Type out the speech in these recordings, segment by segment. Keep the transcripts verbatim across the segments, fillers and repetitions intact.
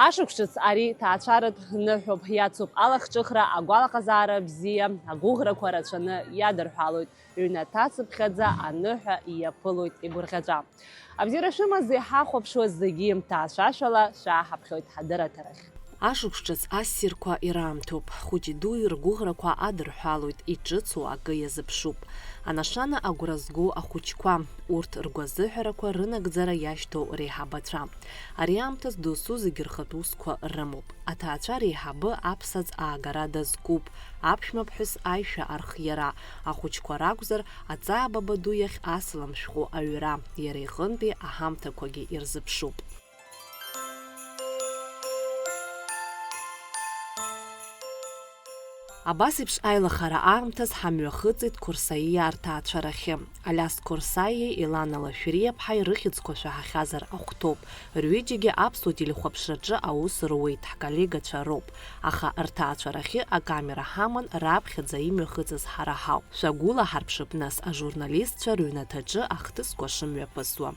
Ашықәс ҿыц ари ҭаацәаратә ныҳәоуп, иацуп алахҿыхра, агәалаҟазаара бзиа, агәыӷрақәа рацәаны иадырҳәалоит, ҩнаҭацыԥхьаӡа аныҳәа иаԥылоит игәырӷьаҵәа. Абзиара шәымаз иҳахәаԥшуаз зегьы ҭаацәашәала шәааҳаԥхьоит ҳадырраҭарахь. Ашықәс ҿыц ассирқәа ираамҭоуп, хәыҷи дуи ргәыӷрақәа адырҳәалоит, иҿыцу акы иазыԥшуп. Анашана агәра зго ахәыҷқәа, урҭ ргәазыҳәарақәа рынагӡара иашьҭоу реиҳабацәа. Ари аамҭаз досу зегьы рхатә усқәа рымоуп. Аҭаацәа реиҳабы аԥсаӡ аагара дазкуп, аԥшәмаԥҳәыс аишәа архиара, ахәыҷқәа ракәзар, аҵаа баба ду иахь асалам шәҟәы аҩра, иара иҟынтәи аҳамҭақәагьы ирзыԥшуп. Абас еиԥш аилахара аамҭаз ҳамҩахыҵит Қорсаиаа рҭаацәарахьы. Алиас Қорсаиеи Елана Лашәриаԥҳаи рыхьӡқәа шәаҳахьазар ахәҭоуп. Рҩыџьагьы аԥсуа телехәаԥшраҿы аус руеит, ҳколлегацәа роуп. Аха рҭаацәарахьы акамера ҳаман раԥхьаӡа имҩахыҵыз ҳара ҳауп. Шәагәылаҳарԥшып, нас, ажурналистцәа рыҩнаҭаҿы ахҭысқәа шымҩаԥысуа.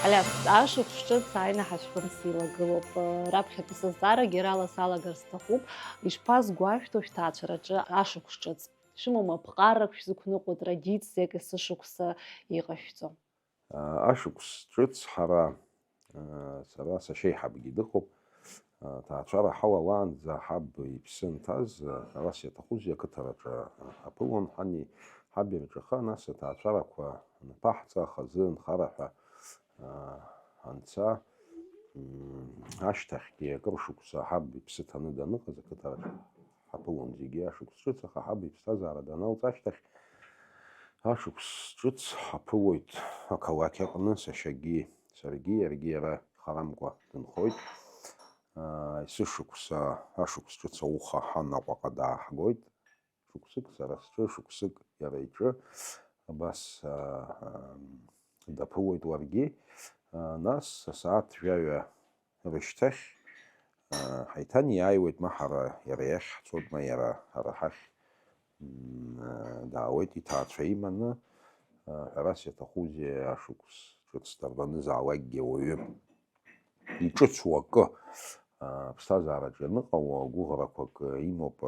Алиас, ашықәс ҿыц ааины ҳашәҟәы мсы еилагылоуп. Раԥхьатәи сызҵаарагьы арала салагар сҭахуп. Ишԥазгәашәҭо шәҭаацәараҿы ашықәс ҿыц? Шәымоума ԥҟаррак шәзықәныҟәо, традициак есышықәса иҟашәҵо? Ашықәс ҿыц ҳара, сара сашьеиҳабгьы дыҟоуп, ҭаацәара ҳауалаанӡа ҳаб иԥсы нҭаз, ҳәарас иаҭахузеи, ақыҭараҿы ҳаԥылон, ҳани ҳаби рҿаха, нас аҭаацәарақәа анаԥаҳҵа, хазы нхара ҳәа анца, ашьҭахьгьы акыр шықәса ҳаб иԥсы ҭаны даныҟаз ақыҭараҿы ҳаԥылон зегьы ашықәс ҿыц, аха ҳаб иԥсҭазаара даналҵ ашьҭахь, ашықәс ҿыц ҳаԥылоит ақалақь аҟны, сашьагьы саргьы, иаргьы иара ихарамкәа дынхоит. Есышықәса ашықәс ҿыц ауха ҳан Аҟәаҟа дааҳгоит. Шықәсык сара сҿы, шықәсык иара иҿы, абас, аа, даԥылоит ларгьы. Нас асааҭ жәаҩа рышьҭахь, аа, ҳаиҭанеиааиуеит, ма ҳара иара иахь ҳцоит, ма иара ҳара ҳахь. М, аа, даауеит иҭаацәа иманы, аа, ҳәарас иаҭахузеи, ашықәс ҿыц дарбанызаалакгьы ауаҩы иҿыцу акы, аа, аԥсҭазаараҿы ианыҟало, гәыӷрақәак имоуп,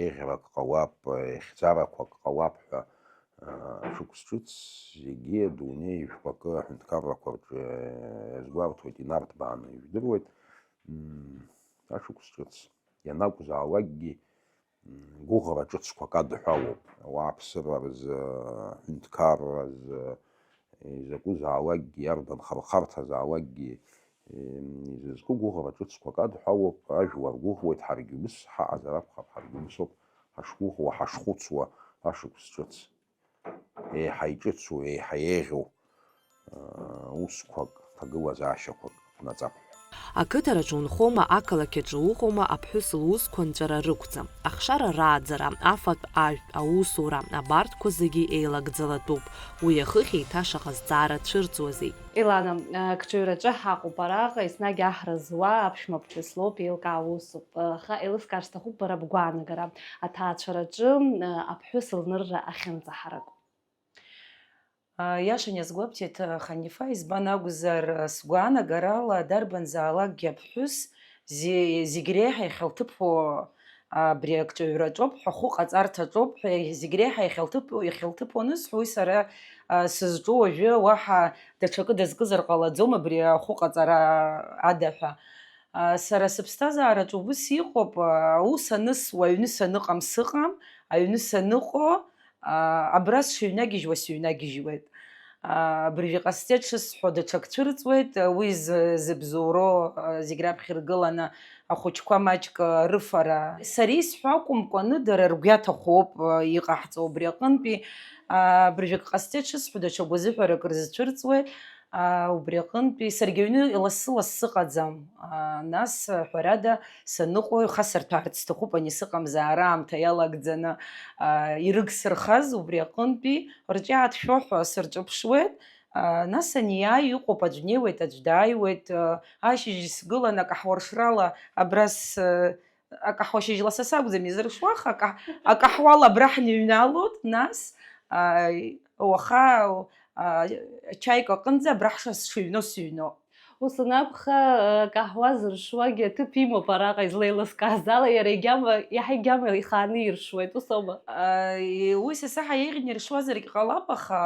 еиӷьрак ҟалап, еихьӡарақәак ҟалап ҳәа, аа, ашықәс ҿыц зегьы адунеи жәпакы аҳәынҭқаррақәа рҿы иазгәарҭоит, инарҭбааны ижәдыруеит. М, ашықәс ҿыц ианакәзаалакгьы, гәыӷра ҿыцқәак адҳәалоуп, ауааԥсыра рзы, аҳәынҭқарра рзы, изакәызаалакгьы, иарбан хархарҭазаалакгьы, изызку гәыӷра ҿыцқәак адҳәалоуп, ажәлар гәыӷуеит, ҳаргьы ус ҳаҟазар акәхап, ҳаргьы усоуп ҳашгәыӷуа, ҳашхәыцуа ашықәс ҿыц. Еиҳа иҿыцу, еиҳа еиӷьу, аа, усқәак, ҭагылазаашьақәак ҟанаҵап ҳәа. Ақыҭараҿы унхома, ақалақь аҿы уҟоума, аԥҳәыс лусқәа нҵәара рықәӡам. Ахшара рааӡара, афатә ажәтә аусура, абарҭқәа зегьы еилагӡалатәуп. Уи ахыхь еиҭа шаҟа зҵаара цәырҵуазеи? Елана, акҿыҩраҿы ҳаҟоуп араҟа, еснагь аҳра зуа аԥшәма ԥҳәыс лоуп, еилкаау усуп. Аха еилыскаар сҭахуп бара бгәаанагара, аҭаацәараҿы аԥҳәыс лнырра ахьынӡаҳарак. Иашан иазгәабҭеит Ханифа, избан акәзар, сгәаанагарала, дарбанзаалакгьы аԥҳәыс зе-, зегь реиҳа ихьылҭыԥуа абри акҿаҩраҿоуп ҳәа, ахәы ҟаҵарҭаҿоуп ҳәа, зегь реиҳа ихьылҭыԥ-, ихьылҭыԥуа анысҳәа, уи сара, а, сызҿу уажәы уаҳа даҽакы дазкызар ҟалаӡом абри ахәы ҟаҵара ада ҳәа. А, сара сыԥсҭазаараҿы убыс иҟоуп, а, аус анысуа, аҩны саныҟам сыҟам, аҩны саныҟоу, а, абра сшыҩнагьежьуа сыҩнагьежьуеит. А, абыржәы ҟасҵеит шысҳәо, даҽак цәырҵуеит, уи зы-, зыбзоуроу, а, зегь раԥхьа иргыланы ахәыҷқәа маҷк, а, рыфара. Сара исҳәо акәымкәаны, дара ргәы иаҭаху ауп, а, иҟаҳҵо убри аҟынтәи. А, абыржәы ак ҟасҵеит шысҳәо, даҽа гәазыҳәарак рзы цәырҵуеит. А, убри аҟынтәи саргьы аҩны лассы-лассы сыҟаӡам. А, нас, ҳәарада, саныҟоу, ихасырҭәаарц сҭахуп, ани сыҟамзаара аамҭа иалагӡаны, а, ирыгсырхаз, убри аҟынтәи рҿиааҭшәо ҳәа сырҿыԥшуеит. Нас аниааи, иҟоуп, аӡә днеиуеит, аӡә дааиуеит. Ашьыжь сгылан, акаҳуа ршрала абра с-, акаҳуа шьыжьла са сакәӡам изыршуа, аха акаҳ-, акаҳуала абра ҳныҩналоит, нас, уаха, ачаик аҟынӡа абра ҳшыҩно сыҩноуп. Ус анакәха, акаҳуа зыршуагьы аҭыԥ имоуп араҟа излеилыскааз ала, иара егьама, иаҳа егьама ихааны иршуеит, ус аума? Уи са саҳа еиӷьны иршуазаргь ҟалап, аха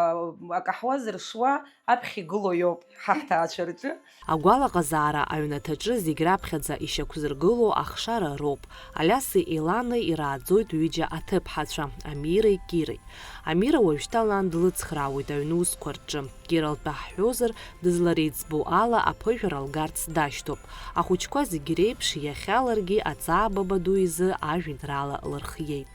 акаҳуа зыршуа аԥхьа игылоу иоуп ҳа ҳҭаацәа рҿы. Агәалаҟазаара аҩнаҭаҿы зегь раԥхьаӡа ишьақәзыргылоу ахшара роуп. Алиаси Елани ирааӡоит ҩыџьа аҭыԥҳацәа, Амиреи Киреи. Амира уажәшьҭа лан длыцхраауеит аҩны усқәа рҿы. Кира лтәы ҳҳәозар, дызлареиҵбу ала аԥыжәара лгарц дашьҭоуп. Ахәыҷқәа зегь реиԥш иахьа ларгьы аҵаа Бабаду изы ажәеинраала лырхиеит.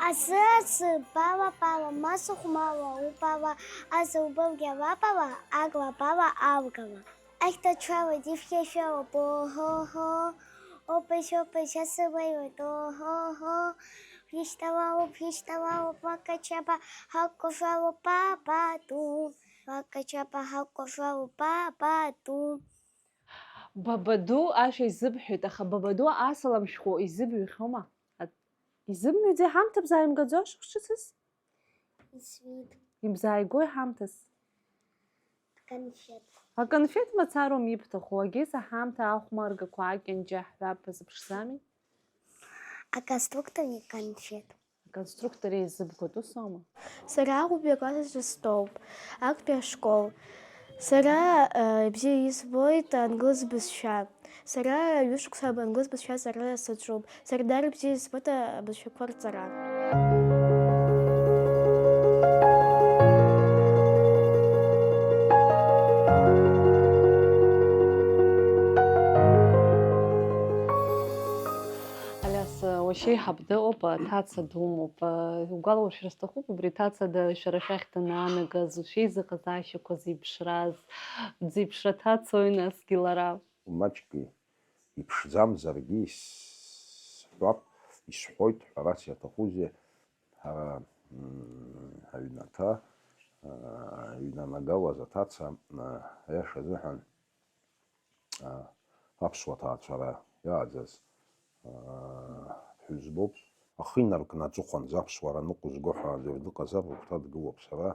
Азы, азы, бала, бала, ма сыхәмала, убала, азы убылгьа лабала, агла бала, алгала. Ахьҭацәала дифхьашәалоуп, о-ҳо-ҳо, опыжь, опыжь, асылеиуеит, о-ҳо-ҳо, бжьышьҭалалоуп, бжьышьҭалалоуп, лакачаба, ҳакәашалоуп, бабаду, лакачаба, ҳакәашалоуп, бабаду. Бабаду ашәа изыбҳәеит, аха Бабаду асалам шәҟәы изыбыҩхьоума? Изымҩӡеи ҳамҭа бзааимгаӡои шықәс ҿыцыз? Исҩит. Ибзааигои ҳамҭас? Конфет. Аконфет мацароума ибҭаху, агьыс аҳамҭа ахәмаргақәа акьанџьа ҳҳәап, базыԥшӡами? Аконструктор иконфет. Аконструктор еизыбгоит, ус аума? Сара аҟәатәи акласс аҿы стәоуп, актәи ашкол. Сара, э, бзиа избоит англыз бызшәа. Сара ҩышықәса англыз бызшәа аҵара саҿуп. Сара даара бзиа избоит абызшәақәа рҵара. Алиас, уашьеиҳаб дыҟоуп, аҭаца думоуп. Угәалауршәар сҭахуп, убри аҭаца да-, шәара шәахь данаанагаз, ушәеизыҟазаашьақәа зеиԥшраз, дзеиԥшра ҭацои насгьы лара? Маҷк иԥшӡамзаргьы исҳәап, исҳәоит, ҳәарас иаҭахузеи, ҳара, м, ҳаҩнаҭа, а, аҩнанагалаз аҭаца, а, аиаша азыҳәан, а, аԥсуа ҭаацәара иааӡаз, а, ҳәызбоуп. Ахы инаркны аҵыхәанӡа аԥсуара ныҟәызго ҳәа аӡәыр дыҟазар, рыгәҭа дгылоуп сара.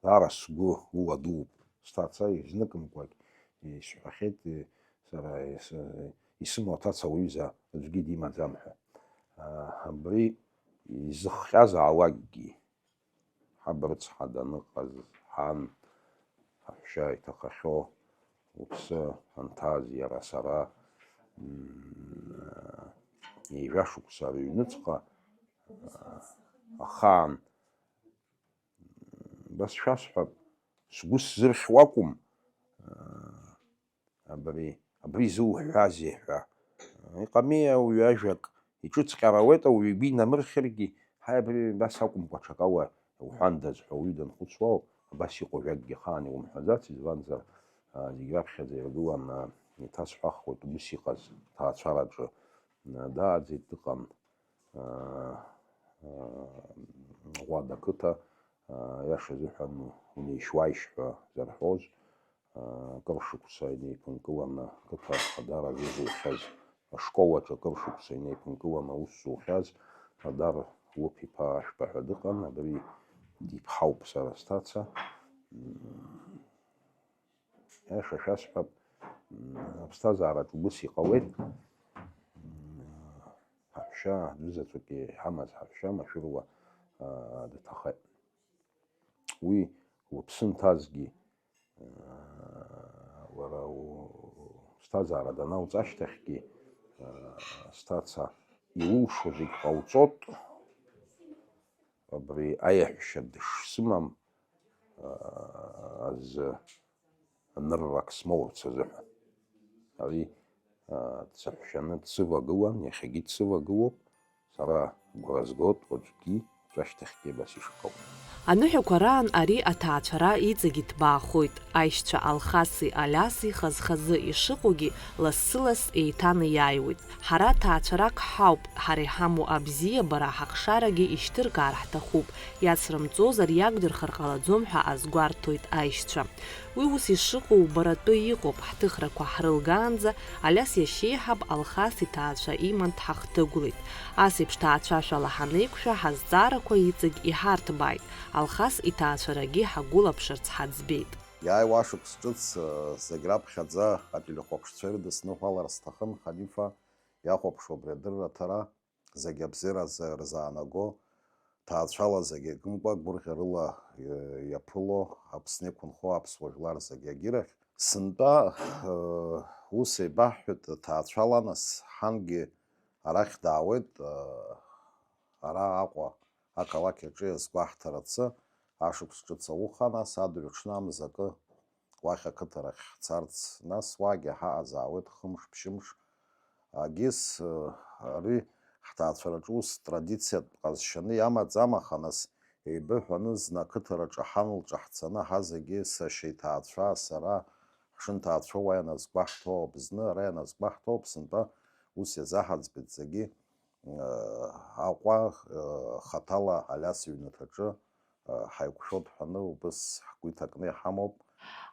Даара сгәы уладууп. Сҭаца изныкымкәагь исҳәахьеит, сара ис-, исымоу аҭаца уаҩыза аӡәгьы димаӡам ҳәа. Абри изыхҟьазаалакгьы, ҳаб рыцҳа даныҟаз, ҳан, ҳаҳәшьа иҭахахьоу уԥсы анҭаз иара сара, м, ҩажәа шықәса рыҩныҵҟа, ахаан Абас шәасҳәап, сгәы сзырхьуа акәым, абри, абри зуҳәазеи ҳәа. Иҟами ауаҩы ажәак, иҿыҵҟьар ауеит, ауаҩы игәы инамырхьыргьы, ҳаи, абри абас акәымкәа аҽакала уҳәандаз ҳәа ауаҩы данхәыцуа ауп, абас иҟоу ажәакгьы ахаан иумҳәаӡац, избанзар, а, зегь раԥхьаӡа иргылан, а, еиҭасҳәахуеит, убыс иҟаз ҭаацәараҿы, а, дааӡеит, дыҟан. Ӷәада ақыҭа, аиаша азыҳәан, унеишь-уааишь ҳәа зарҳәоз, акыр шықәса инеиԥынкыланы ақыҭа Адар азы зухьаз, ашкол аҿы акыр шықәса инеиԥынкыланы аус зухьаз Адар Лыԥ-иԥа Ашәба ҳәа дыҟан, абри диԥҳауп сара сҭаца. Аиаша шәасҳәап, м, аԥсҭазаараҿ убыс иҟалеит. М, ҳаҳәшьа, аӡәызаҵәык иҳамаз ҳаҳәшьа машәыруа, а, дҭахеит. Уи лыԥсы нҭазгьы, а, лара у-, ԥсҭазаара даналҵ ашьҭахьгьы, а, сҭаца илылшо зегь ҟауҵот, абри аиаҳәшьа дышсымам, азы аныррак смоурц азыҳәан. Ари, а, дсаҳәшьаны дсывагылан, иахьагьы дсывагылоуп. Сара гәра згоит, уаҵәгьы, уаҵәашьҭахьгьы абас ишыҟоу. Аныҳәақәа раан ари аҭаацәара иҵегь иҭбаахоит. Аишьцәа Алхаси Алиаси хаз-хазы ишыҟоугьы, лассы-ласс еиҭанеиааиуеит. Ҳара ҭаацәарак ҳауп, ҳара иҳамоу абзиабара ҳахшарагьы ишьҭыркаар ҳҭахуп, иацрымҵозар иақәдырхар ҟалаӡом ҳәа азгәарҭоит аишьцәа. Уи ус ишыҟоу убаратәы иҟоуп, ҳҭыхрақәа ҳрылгаанӡа Алиас иашьеиҳаб Алхас иҭаацәа иман дҳахҭыгәлеит. Ас еиԥш ҭаацәашәала ҳанеиқәшәа, ҳазҵаарақәа иҵегь иҳарҭбааит, Алхас иҭаацәарагьы ҳагәылаԥшырц ҳаӡбеит. Иааиуа ашықәс ҿыц, э, зегь раԥхьаӡа ателехәаԥшцәа ирыдысныҳәалар сҭахын, Ханифа иахәаԥшуа абри адырраҭара, зегь абзиаразы рзаанаго, ҭаацәала зегь акымкәа, гәырӷьарыла, э, иаԥыло, Аԥсны иқәынхо аԥсуа жәлар зегь агьырахь. Сынтәа, э, ус еибаҳҳәеит, ҭаацәала нас ҳангьы арахь даауеит, э, ара Аҟәа ақалақь аҿы иазгәаҳҭарацы ашықәс ҿыц ауха, нас адырҩаҽны амза акы уахь ақыҭарахь ҳцарц, нас уаагьы ҳаҟазаауеит хымш-ԥшьымш. Агьыс, э, ари ҳҭаацәараҿы ус традициатә ҟазшьаны иамаӡам, аха нас еибыҳәаны зны ақыҭараҿы ҳан лҿаҳҵаны ҳазегьы сашьа иҭаацәа, сара, ҳшынҭаацәоу уа ианазгәаҳҭо ауп, зны ара ианазгәаҳҭо ауп, сынтәа ус иазаҳаӡбеит зегьы, э, Аҟәа, э, хаҭала Алиас иҩнаҭаҿы, э, ҳаиқәшәоуп ҳәаны убыс ҳгәы иҭакны иҳамоуп.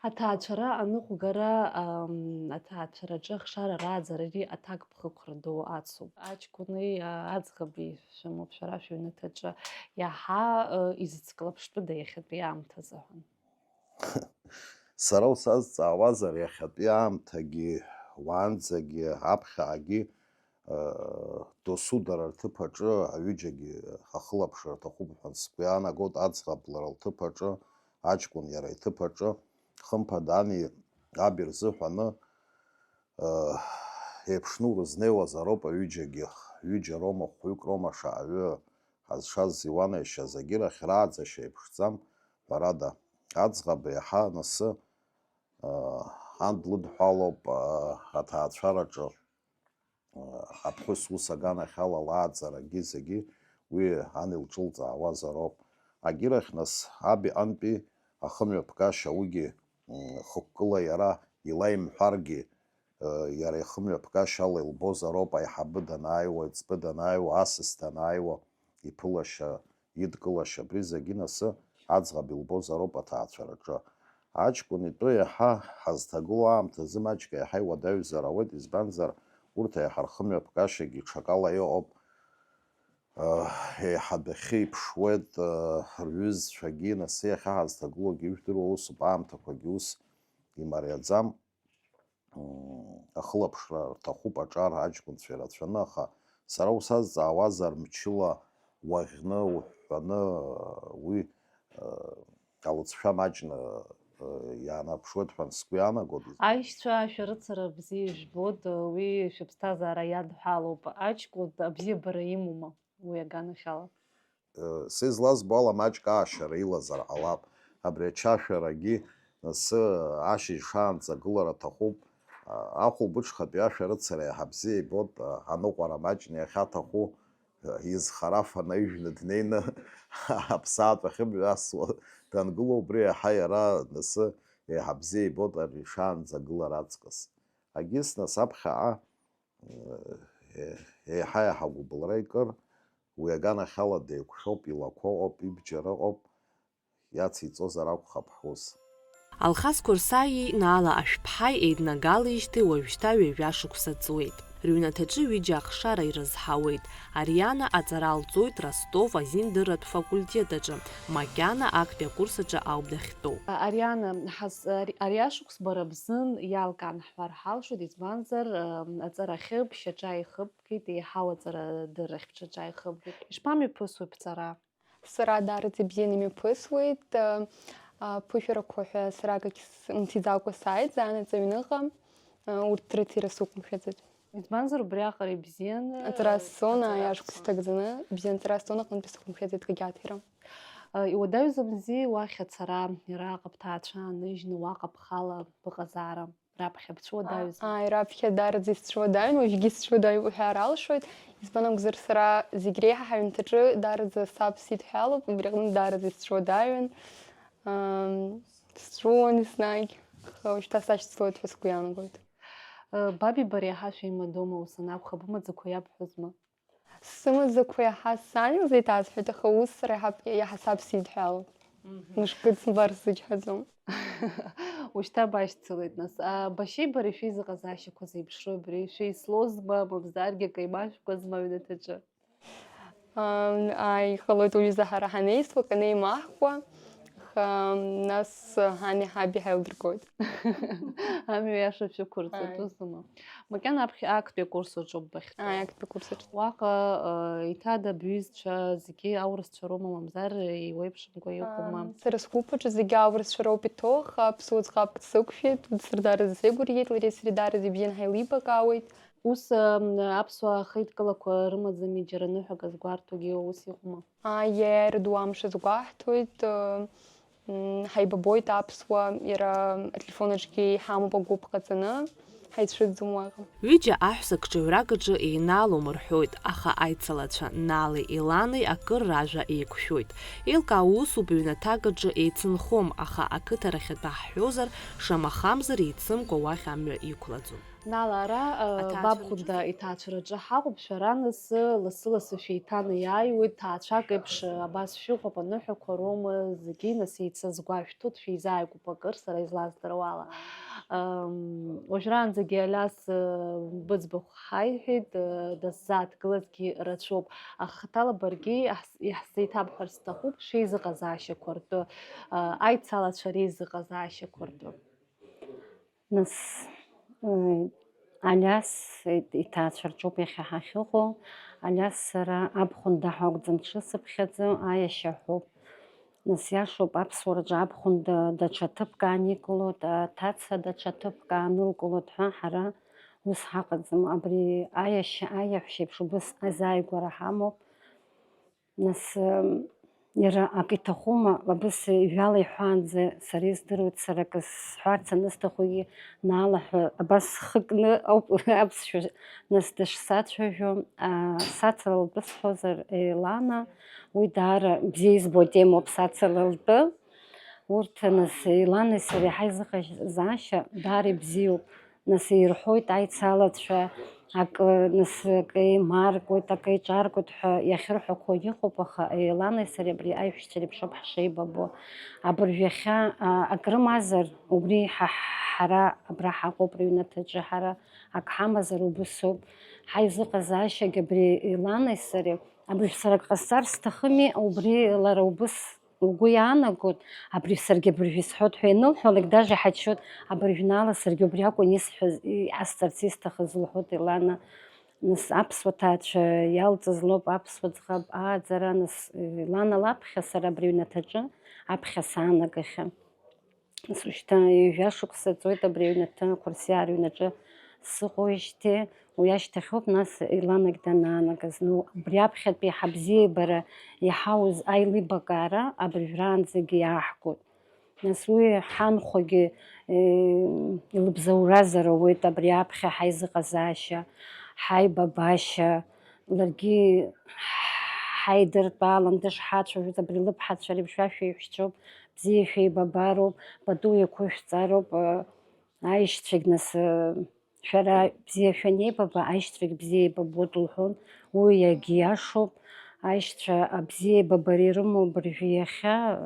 Аҭаацәара аныҟәгара, ам, аҭаацәараҿы ахшара рааӡарари аҭакԥхықәра ду ацуп. Аҷкәыни, а, аӡӷаби шәымоуп шәара шәыҩнаҭаҿы. Иаҳа, э, изыцклаԥштәыда иахьатәи аамҭазы ҳәа? Сара усазҵаауазар, иахьатәи аамҭагьы, уаанӡагьы, аԥхьагьы, э, досу дара рҭыԥ аҿы аҩыџьагьы ахылаԥшра рҭахуп ҳәа сгәы иаанагоит, аӡӷаб лара лҭыԥ аҿы, аҷкәын иара иҭыԥ аҿы, хымԥада, ани аби рзыҳәаны, э, еиԥшны урызнеиуазароуп аҩыџьагьы, ҩыџьа роума, хәҩык роума шаҟаҩы ҳазшаз иуанаҩшьаз агьырахь рааӡашьа еиԥшӡам, ҳәарада, аӡӷаб еиҳа анасы, э, ан длыдҳәалоуп, э, аҭаацәараҿы, э, аԥҳәыс ус аганахьала лааӡарагьы зегьы уи ан илҿылҵаауазароуп. Агьырахь нас, аб иҟынтәи ахымҩаԥгашьа уигьы, м, хықәкыла иара илаимҳәаргьы, э, иара ихымҩаԥгашьала илбозароуп, аиҳабы данааиуа, иҵбы данааиуа, асас данааиуа, иԥылашьа, идкылашьа, абри зегьы насы аӡӷаб илбозароуп аҭаацәараҿы. Аҷкәын итәы иаҳа ҳазҭагылоу аамҭазы маҷк еиҳа иуадаҩзар ауеит, избанзар, урҭ еиҳа рхымҩаԥгашьагьы ҽакала иҟоуп, э, еиҳа адәахьы иԥшуеит, э, рҩызцәагьы, насы иахьа ҳазҭагылоугьы ижәдыруа усуп, аамҭақәагьы ус имариаӡам. М, ахылаԥшра рҭахуп аҿар аҷкәынцәа ирацәаны, аха сара усазҵаауазар, мчыла уаӷьны, уҳәҳәаны, уи, э, алыҵшәа маҷны, э, иаанарԥшуеит ҳәа сгәы иаанагоит. Аишьцәа ашәарыцара бзиа ижәбоит, уи шәыԥсҭазаара иадҳәалоуп. Аҷкәын абзиабара имоума уи аганахьала? Э, са излазбо ала, маҷк аашьара илазар ҟалап. Абри ачашәарагьы, асы, ашьыжь шаанӡа агылара аҭахуп. А, ахәылбыҽхатәи ашәарыцара иаҳа бзиа ибоит, а, аныҟәара маҷны иахьаҭаху, а, изхарафаны ижәны днеины аԥсаатә ахьымҩасуа дангыло, убри иаҳа иара асы еиҳа бзиа ибоит ари шаанӡа агылара аҵкыс. Агьыс нас аԥхьаҟа, э, еиҳа-еиҳа агәыбылра икыр, уи аганахьала деиқәшәоуп, илақәа ыҟоуп, ибџьар ыҟоуп, иациҵозар акәхап ҳус. Алхас Қәырсаиеи Наала Ашәԥҳаи еиднагалеижьҭеи уажәшьҭа ҩажәа шықәса ҵуеит. Рыҩнаҭаҿы ҩыџьа ахшара ирызҳауеит. Ариана аҵара лҵоит Ростов азиндырратә факультет аҿы, макьана актәи акурс аҿы ауп дахьтәоу. Ариана, ҳаз-, ари, ари ашықәс бара бзын иалкаан ҳҳәар ҳалшоит, избанзар, ам, аҵарахьы бшьаҿа ихыбгеит, еиҳау аҵарадыррахь бшьаҿа ихыбгеит. Ишԥамҩаԥысуеи бҵара? Сара даараӡа ибзианы имҩаԥысуеит, а, а, ԥышәарақәа ҳәа сара акагь с-, мцаӡакәа сааит, заанаҵ аҩныҟа, а, урҭ рыҭира сықәымшәаӡеит. Избанзар, убриаҟара ибзиан, аҵара а, сцон, аҵара аиашк сцон. Сҭагӡаны, ибзиан аҵара сцон, аҟынтәи сықәымшәаӡеит акгьы аҭира. А, иуадаҩӡамзи уахь ацара, араҟа бҭаацәа ааныжьны, уаҟа бхала быҟазаара? раԥхьа бцәуадаҩызма? Ааи, раԥхьа даараӡа исцәуадаҩын, уажәгьы исцәуадаҩуп уҳәар алшоит. Избан акәзар, сара зегь реиҳа ҳаҩнаҭаҿы даараӡа саб сидҳәалоуп, убри аҟны даараӡа исцәуадаҩын. Ам, Сҵәуон еснагь, аха уажәшьҭа сашьцылоит ҳәа сгәы иаанагоит. Э, Баби бареи аҳа шәеимадоума, ус анакәха, бымаӡақәа иабҳәозма? Сымаӡақәа иаҳа сан илзеиҭасҳәеит, аха ус сара иаҳа, иаҳа саб сидҳәалоуп. Мышкы дсымбар сзычҳаӡом. Ушьҭа башьцылеит, нас. А, башьеи бареи шәеизыҟазаашьақәа зеиԥшроу абри? Шәеислозма, мамзаргьы акы еимашәкуазма аҩнаҭаҿы? Ам, Ааи, иҟалоит уаҩыза ҳара ҳанеисуа, акы неимаҳкуа, аха, ам, нас, ани ҳаби ҳаилдыргоит. Амҩа иаша шәықәырҵоит, Ааи. Усума? Макьана аԥхьа актәи акурс аҿоуп бахьтәоу. Ааи, актәи акурс аҿы. Уаҟа, э, иҭада бҩызцәа зегьы аурысцәа роума, мамзар еиуеиԥшымкәа иҟоума? Ам, Сара сгәыԥ аҿы зегьы аурысцәа роуп иҭоу, аха аԥсуа ӡӷабк сықәшәеит, уи сырдаараӡа сеигәырӷьеит, лареи сареи даараӡа ибзиан ҳаилибакаауеит. Ус, м, аԥсуаа ахеидкылақәа рымаӡами џьара ныҳәак азгәарҭогьы, ус иҟоума? Аиааира ду амш азгәаҳҭоит, м, ҳаибабоит аԥсуаа, иара ателефон аҿгьы иҳамоуп агәыԥ ҟаҵаны, ҳаицәыӡӡом уаҟа. Ҩыџьа аҳәса акҿаҩрак аҿы еинаалом рҳәоит, аха аицалацәа Нали Елани акыр ражәа еиқәшәоит. Еилкаау усуп, ҩнаҭак аҿы еицынхом, аха ақыҭарахьтә ҳҳәозар, шамахамзар еицымкәа уахь амҩа иқәлаӡом. Нала, ара, э, Аҭаацәараҿы бабхәында иҭаацәараҿы ҳаҟоуп, шәара нас, лассы-лассы шәеиҭанеиааиуеит, ҭаацәак еиԥш, э, абас шәыҟоуп, аныҳәақәа роума, зегьы нас еицазгәашәҭоит, шәеизааигәоуп акыр, сара излаздыруа ала. Ам, уажәраанӡагьы Алиас, э, быӡбахә ҳаиҳәеит, э, даззааҭгылазгьы рацәоуп. Ахаҭала баргьы иаҳз-, иаҳзеиҭабҳәар сҭахуп шәеизыҟазаашьақәа ртәы, э, аицалацәа реизыҟазаашьақәа ртәы. Нас, э, Алиас иҭаацәа рҿоуп иахьа ҳахьыҟоу. Алиас сара абхәында ҳәа акәӡам дшысыԥхьаӡо, аиашьа ҳәоуп. Нас иашоуп, аԥсуараҿы абхәында даҽа ҭыԥк ааникылоит, аҭаца даҽа ҭыԥк аанылкылоит ҳәа ҳара ус ҳаҟаӡам. Абри аиашьа, аиаҳәшьеиԥш убыс азааигәара ҳамоуп. Нас, м, иара ак иҭахума, абас ижәала иҳәаанӡа сара издыруеит, сара акы сҳәарц анысҭахугьы, Наала ҳәа абас схы кны ауп аԥсшәа нас дышсацәажәо, а, сацала лтәы сҳәозар, Елана, уи даара бзиа избо темоуп сацала лтәы. Урҭ, нас, Еланеи сареи ҳаизыҟазаашьа даара ибзиоуп. Нас ирҳәоит аицалацәа, акы, нас, акы еимаркуеит, акы еиҿаркуеит ҳәа иахьырҳәақәо иҟоуп, аха Еланеи сареи абри аиҳәшьцәа реиԥш ауп ҳшеибабо. Абыржә иахьа, а, акрымазар, убри ҳа, ҳара абра ҳаҟоуп, рыҩнаҭаҿы ҳара ак ҳамазар убыс ауп. Ҳаизыҟазаашьагь абри Еланеи сареи, абыржә сара ак ҟасҵар сҭахыми, убри лара убыс лгәы иаанагоит, абри саргьы абыржә исҳәоит ҳәа ианылҳәалак, даже иҳаччоит, абыржәнала саргьы убри акәын исҳәаз, иҟасҵарц исҭахыз лҳәоит Елана. Нас аԥсуа ҭаацәа иалҵыз лоуп аԥсуа ӡӷаб ааӡара, нас Елана лаԥхьа сара абри аҩнаҭаҿы аԥхьа саанагахьан. Нас ушьҭа ҩажәа шықәса ҵуеит абри аҩнаҭа ақәырсиаа рыҩнаҿы сыҟоуижьҭеи, уи ашьҭахьоуп нас Еланагь данаанагаз. Ну, абри аԥхьатәи ҳабзиеибара иҳауз аилибакаара абыржәраанӡагьы иааҳгоит. Нас уи ҳанхәагьы, э, илыбзоуразар ауеит абри аԥхьа ҳаизыҟазаашьа, ҳаибабашьа, ларгьы ҳаидыртәалан дышҳацәажәоз, абри лыԥҳацәа реиԥш шәа шәеиҳәшьцәоуп, бзиа шәеибабароуп, пату еиқәышәҵароуп, э, аишьцәагь нас, э, шәара бзиа шәанеибаба, аишьцәагь бзиа еибабоит лҳәон, уи иагьиашоуп, аишьцәа абзиеибабара ирымоу абыржәы иахьа, э,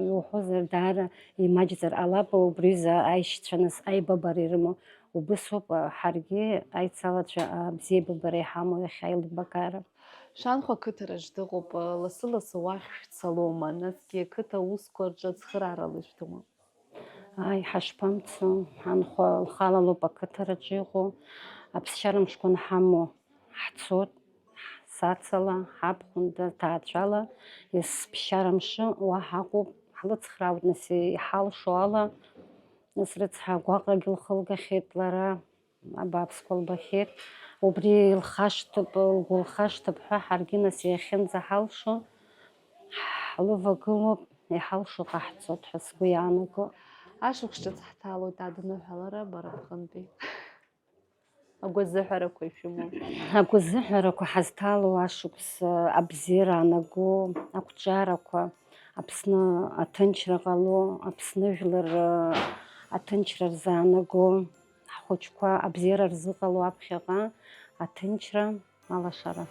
иуҳәозар даара имаҷзар ҟалап, убри азы аишьцәа нас аибабара ирымоу, убысоуп, э, ҳаргьы аицалацәа абзиеибабара иҳамоу иахьа аилибакаара. Шанхәа ақыҭараҿ дыҟоуп, лассы-лассы уахь шәцалома, насгьы ақыҭа аусқәа рҿы ацхыраарала ишәҭоума? Ааи, ҳашԥамцо, ҳанхәа лхала лоуп ақыҭараҿы иҟоу, аԥсшьара мшқәа анҳамоу ҳцоит, сацала, ҳабхәында, ҭаацәала, есԥсшьара мшы уа ҳаҟоуп, ҳлыцхраауеит, нас, иҳалшо ала, нас рыцҳа агәаҟрагьы лхылгахьеит лара. Абааԥсқәа лбахьеит, убри илхашҭып, лгәы лхашҭып ҳәа ҳаргьы нас иахьынӡаҳалшо ҳлывагылоуп, иҳалшо ҟаҳҵоит ҳәа сгәы иаанаго. Ашықәс ҿыц ҳҭалоит адныҳәалара бара бҟынтәи. Агәазыҳәарақәа ишәымоу? Агәазыҳәарақәа ҳазҭало ашықәс абзиара аанаго, ақәҿиарақәа, Аԥсны аҭынчра ҟало, Аԥсны жәлар аҭынчра рзаанаго, ҳхәыҷқәа абзиара рзыҟало аԥхьаҟа аҭынчра, алашара.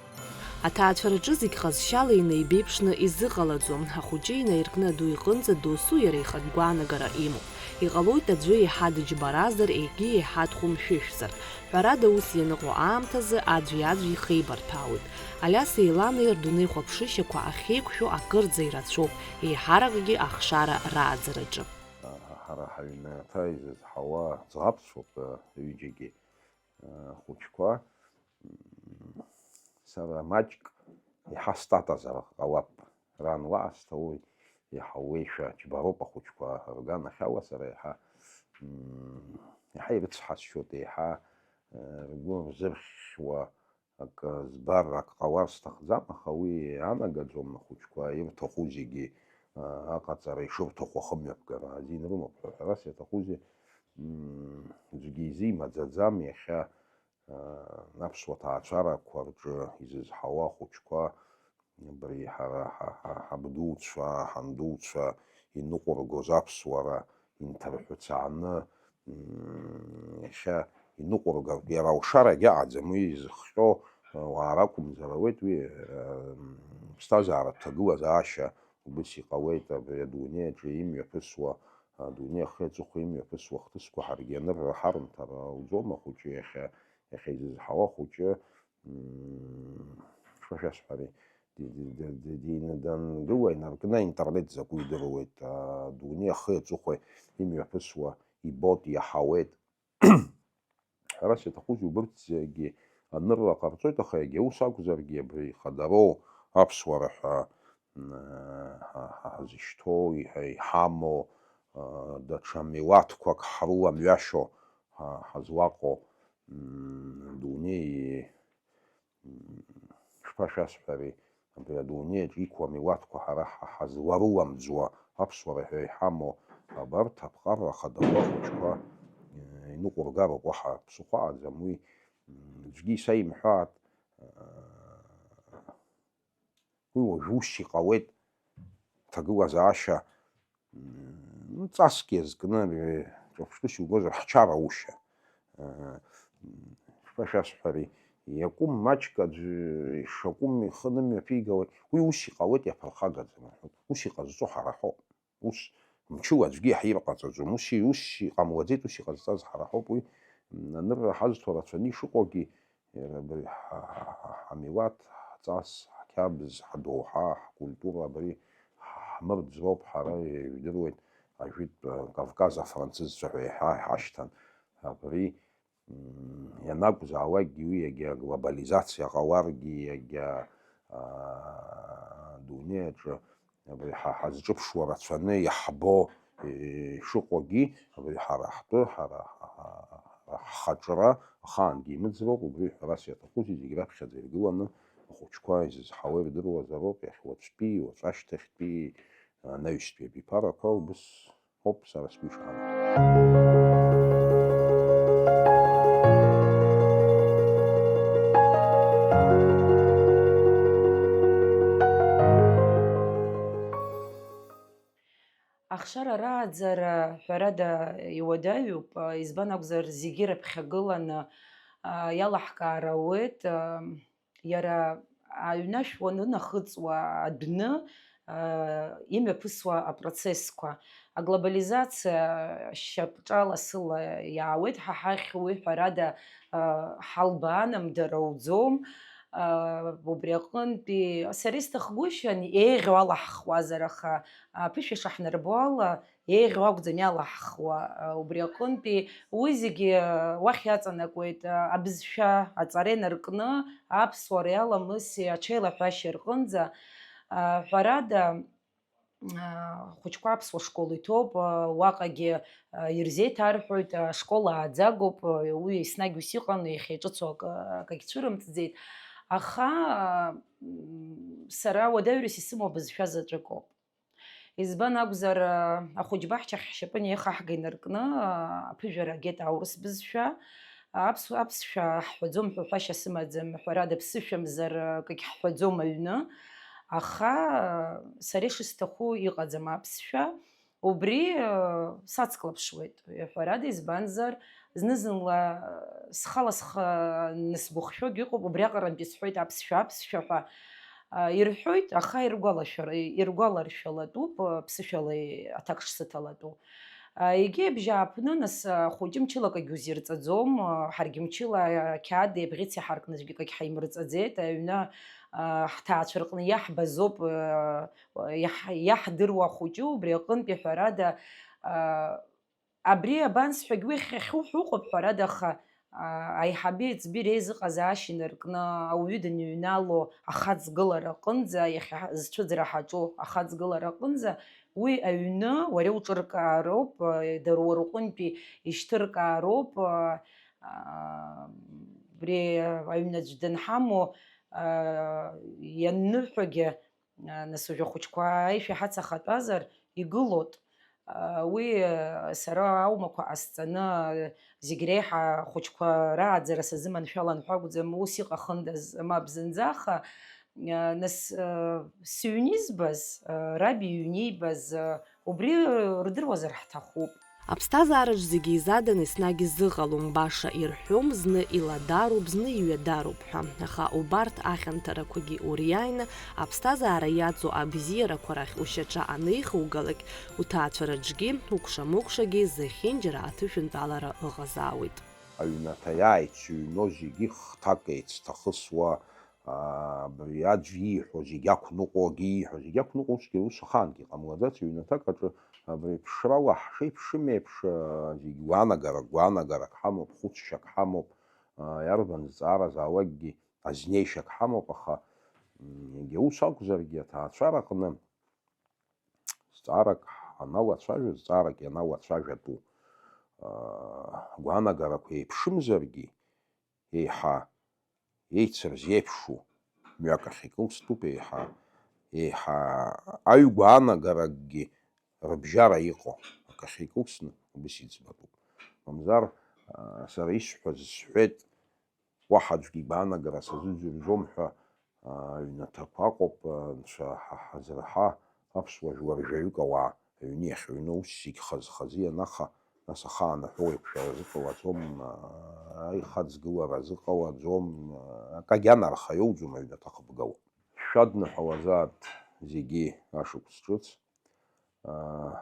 Аҭаацәараҿы зегь ҟазшьала инеибеиԥшны изыҟалаӡом, ахәыҷы инаиркны аду иҟынӡа досу иара ихатә гәаанагара имоуп. Иҟалоит аӡәы еиҳа дыџьбаразар, егьи еиҳа дҟәымшәышәзар. Ҳәарада, ус ианыҟоу аамҭазы аӡәи-аӡәи ихеибарҭәаауеит. Алиаси Еланеи рдунеи хәаԥшышьақәа ахьеиқәшәо акырӡа ирацәоуп, еиҳаракгьы ахшара рааӡараҿы. Ҳара ҳаҩнаҭа изызҳауа ӡӷабцәоуп, ҩыџьагьы, ахәыҷқәа. Сара маҷк еиҳа статазар ҟалап. Ран лаасҭа уи иаҳауеишәа џьбароуп ахәыҷқәа рганахьала сара еиҳа, мм, еиҳа ирыцҳасшьоит, еиҳа, э, ргәы рзырхьуа акы збар, акы ҟалар сҭахӡам, аха уи анагаӡом, ахәыҷқәа ирҭаху зегьы, э, аҟаҵара ишырҭаху ахымҩаԥгара азин рымоуп ҳәа ҳәарас иаҭахузеи, мм, аӡәгьы изимаӡаӡам иахьа, э, аԥсуа ҭаацәарақәа рҿы изызҳауа ахәыҷқәа, абри ҳара ҳа, ҳа, ҳабдуцәа, ҳандуцәа иныҟәыргоз аԥсуара инҭарҳәыцааны, мм, иахьа иныҟәыргартә, иара алшарагь аҟаӡам, уи изыхҟьо, э, уаа ракәымзар ауеит, уи, э, ԥсҭазааратә ҭагылазаашьа убыс иҟалеит, абри адунеи аҿы имҩаԥысуа, адунеи ахи аҵыхәа имҩаԥысуа ахҭысқәа ҳаргьы анырра ҳарымҭар ауӡом, ахәыҷы иахьа, иахьа изызҳауа ахәыҷы, мм, шԥашәасҳәари, ди-, ди-, ди-, ди-, дины дангыла инаркны аинтернет закәу идыруеит, адунеи ахи аҵыхәеи имҩаԥысуа ибоит, иаҳауеит. Ҳәарас иаҭахузеи, убырҭ зегьы анырра ҟарҵоит, аха егьа ус акәзаргьы абри ихадароу аԥсуара ҳәа, м, ҳа-, ҳа-, ҳазышьҭоу, иҳа-, иҳамоу, а, даҽа милаҭқәак ҳрыламҩашьо, ҳа-, ҳазлаҟоу, м, дунеи, м, шԥашәасҳәари, абри адунеи аҿы иқәу амилаҭқәа ҳара ҳа-, ҳазларыламӡуа аԥсуара ҳәа иҳамоу абарҭ аԥҟарра ахадақәа ахәыҷқәа, э, иныҟәыргароуп, уаҳа ԥсыхәа аӡам уи, м, аӡәгьы исаимҳәааит, э, Уи уажәы ус иҟалеит, ҭагылазаашьа, м, ҵаск иазкны, ҿырԥштәыс иугозар, ҳчараушьа. Э, шԥа шәасҳәари, иакәым маҷк аӡәы ишакәым ихы нымҩаԥигалак, уи ус иҟалеит, иаԥырхагаӡам, рҳәоит. Ус иҟазҵо ҳара ҳоуп. Ус мчыла аӡәгьы иаҳирҟаҵаӡом. Ус, ус иҟамлаӡеит, ус иҟазҵаз ҳара ҳауп. Уи, м, анырра ҳазҭо рацәаны ишыҟоугьы, иара абри ҳа, ҳа, ҳа, ҳамилаҭ, ҳҵас, ҳқьабз, ҳдоуҳа, ҳкультура абри ҳ-, ҳмырӡроуп, ҳара ижәдыруеит, ажәытә, э, Кавказ афранцызцәа ҳәа иаҳа иҳашьҭан. Абри Мм, ианакәзаалакгьы уи иагьа глобализациа ҟаларгьы, иагьа, аа, адунеи аҿы абри ҳа ҳазҿыԥшуа рацәаны иаҳбо, е, ишыҟоугьы, абри ҳара ҳтәы, ҳара, ҳа, ҳа, ҳхаҿра ахаангьы имыӡроуп, убри ҳәарас иаҭахузеи, зегь раԥхьаӡа иргыланы ахәыҷқәа изызҳауа ирдыруазароуп, иахь уаҵәтәи, уаҵәашьҭахьтәи, анаҩстәи абиԥарақәа убыс Оп, сара сгәы ишаанагоу. Ахшара рааӡара, ҳәарада, иуадаҩуп, избан акәзар, зегьы раԥхьагыланы, а, иалаҳкаар ауеит, а, Иара аҩнашә уанынахыҵуа адәны, а, имҩаԥысуа апроцессқәа, аглобализациа шьапҿаласыла иаауеит ҳа ҳахь, уи ҳәарада, а, ҳалбаанам, дара уӡом. А, убри аҟынтәи сара исҭахгәышьан еиӷьу алаҳхуазар, аха аԥышәа шаҳнарбо ала, еиӷьу акәӡам иалаҳхуа, убри аҟынтәи уи зегьы уахь иаҵанакуеит, абызшәа аҵара инаркны, аԥсуара иаламыси аҽеилаҳәашьа рҟынӡа, ҳәарада, ахәыҷқәа аԥсуа школ иҭоуп, уаҟагьы ирзеиҭарҳәоит, ашкол ааӡагоуп, уи еснагь ус иҟан, иахьа иҿыцу акы, акагь цәырымҵӡеит, аха, сара уадаҩрас исымоу абызшәа заҵәыкоуп. Избан акәзар, ахәыҷбаҳчахь ҳшьапы неихаҳга инаркны, аԥыжәара агеит аурыс бызшәа. Аԥсуа, аԥсшәа ҳҳәаӡом ҳәа ҳәашьа сымаӡам, ҳәарада, ԥсышәамзар, акгьы ҳҳәаӡом аҩны. Аха сара ишысҭаху иҟаӡам аԥсшәа. Убри сацклаԥшуеит, ҳәарада, избанзар, зны-зынла схала схы нысгәыхшәогьы ыҟоуп, убриаҟарантә исҳәоит аԥсшәа, аԥсшәа ҳәа. А, ирҳәоит, аха иргәалашәар-, иргәаларшәалатәуп, а, ԥсышәала аҭак шсыҭалатәу. А, егьи абжьааԥны, нас, а, ахәыҷы мчыла акагь узирҵаӡом, а, ҳаргьы мчыла, а, ақьаад еибӷьыц иҳаркны аӡәгьы акагь ҳаимырҵаӡеит, аҩны, а, ҳҭаацәа рҟны иаҳбазоуп, а, иаҳ-, иаҳдыруа ахәыҷы, убри аҟынтәи, ҳәарада, а, Абри абансҳәагь, уи ахьхьахьу ҳәа ыҟоуп, ҳәарада, аха, а, аиҳаби аиҵби реизыҟазаашьа инаркны ауаҩы даныҩнало ахаҵгылара аҟынӡа, иахьа зцәыӡра ҳаҿу ахаҵгылара аҟынӡа, уи аҩны уара иуҿыркаароуп, а, дара уара уҟынтәи ишьҭыркаароуп, а, а, абри аҩнаӡә данҳамоу, а, ианныҳәогьы, Нас уажәы ахәыҷқәа аишәа ҳацахатәазар, игылоит. Уи сара аумақәа ҟасҵаны, зегь реиҳа ахәыҷқәа рааӡара сазыманшәалан ҳәа акәӡам, ус иҟахындаз, мап зынӡа, аха, нас, сыҩнызбаз, раби иҩнибаз, убри рдыруазар ҳҭахуп. Аԥсҭазаараҿ зегьы изадан, еснагь изыҟалом, баша ирҳәом, зны иладароуп, зны иҩадароуп ҳәа. Аха убарҭ ахьанҭарақәагьы уриааины, аԥсҭазаара иаҵоу абзиарақәа рахь ушьаҿа анеихугалак, уҭаацәараҿгьы, укәша-мыкәшагьы зехьынџьара аҭышәынтәалара ыҟазаауеит. Аҩнаҭа иааицыҩноу зегьы хҭак еицҭахысуа, аа, абри аӡә ииҳәо зегь ақәныҟәо, акгьы ииҳәо зегь ақәныҟәо, усгьы ус ахаангьы иҟамлаӡац, ҩнаҭак аҿы абри ԥшрала ҳшеиԥшым еиԥш, аа, зегь гәаанагарак, гәаанагарак ҳамоуп, хәыцшьак ҳамоуп, аа, иарбан зҵаара заауагьы азнеишьак ҳамоуп, аха, м, егьа ус акәзаргьы, аҭаацәараҟны зҵаарак ҳаналацәажәо, зҵаарак ианалацәажәатәу, аа, гәаанагарақәа еиԥшымзаргьы, еиҳа еицырзеиԥшу мҩак ахь икылстәуп, еиҳа, еиҳа аҩгәаанагаракгьы рыбжьара иҟоу акы ахьикылсны убыс иӡбатәуп. Мамзар, аа, сара исҳәаз сҳәеит, уаҳа аӡәгьы игәаанагара сазыӡырҩӡом ҳәа, аа, аҩнаҭақәа ыҟоуп, анцәа ҳа ҳазырҳа, аԥсуа жәлар жәаҩык ауаа аҩны иахьыҩноу ус зегь хаз-хазы ианаха, нас ахаан аҳәоуеиқәшәара азыҟалаӡом, аа, аихаҵгылара азыҟалаӡом, аа, акагьы анарха иоуӡом аҩнаҭа ахыбгало. Шәадныҳәалазааит зегьы ашықәс ҿыц, аа,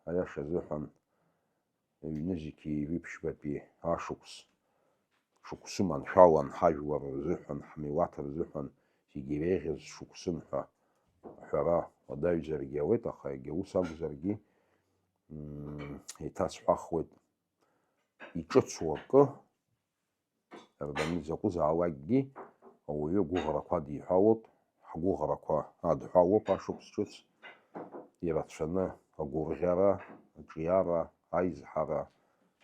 аиаша азыҳәан, Ҩнызқьи ҩыԥшьбатәи ашықәс, шықәсы маншәалан ҳажәлар рзыҳәан, ҳмилаҭ рзыҳәан зегьы иреиӷьыз шықәсын ҳәа аҳәара уадаҩзаргьы ауеит, аха егьа ус акәзаргьы, м, еиҭасҳәахуеит, иҿыцу акы, Арбани закәызаалакгьы ауаҩы агәыӷрақәа адиҳәалоуп, ҳгәыӷрақәа адҳәалоуп ашықәс ҿыц, ирацәаны агәырӷьара, аҿиара, аизҳара,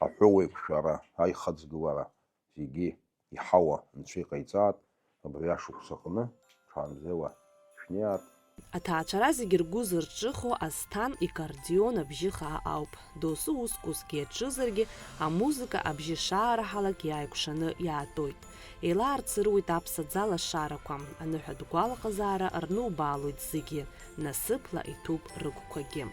аҳәоуеиқәшәара, аихаҵгылара зегьы иҳауа Анцәа иҟаиҵааит, абри ашықәс аҟны ҽаанбзиала шәнеиааит. Аҭаацәара зегьы ргәы зырҿыхо Асҭан икардион абжьы хаа ауп. Доусы уск усгьы иаҿызаргьы, амузыка абжьы шаараҳалак иааикәшаны иаатәоит. Еилаарцыруеит аԥсаӡа лашарақәа, аныҳәатә гәалаҟазаара рнубаалоит зегьы, насыԥла иҭәуп рыгәқәагьы.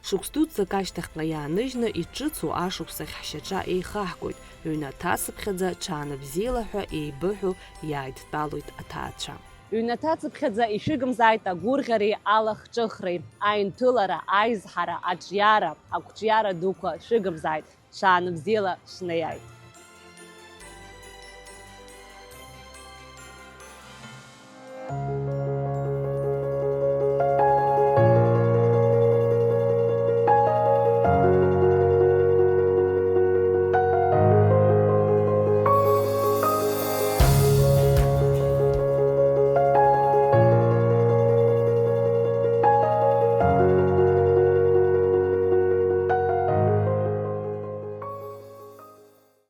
Шықәс дуӡӡак ашьҭахьҟа иааныжьны иҿыцу ашықәсахь ҳшьаҿа еихаҳгоит, ҩнаҭацыԥхьаӡа ҽаанбзиала ҳәа еибыҳәо иааидтәалоит аҭаацәа. Ҩнаҭацыԥхьаӡа ишәыгымзааит агәырӷьареи алахҿыхреи, аинҭылара, аизҳара, аҿиара, ақәҿиара дуқәа шәыгымзааит, ҽаанбзиала шәнеиааит.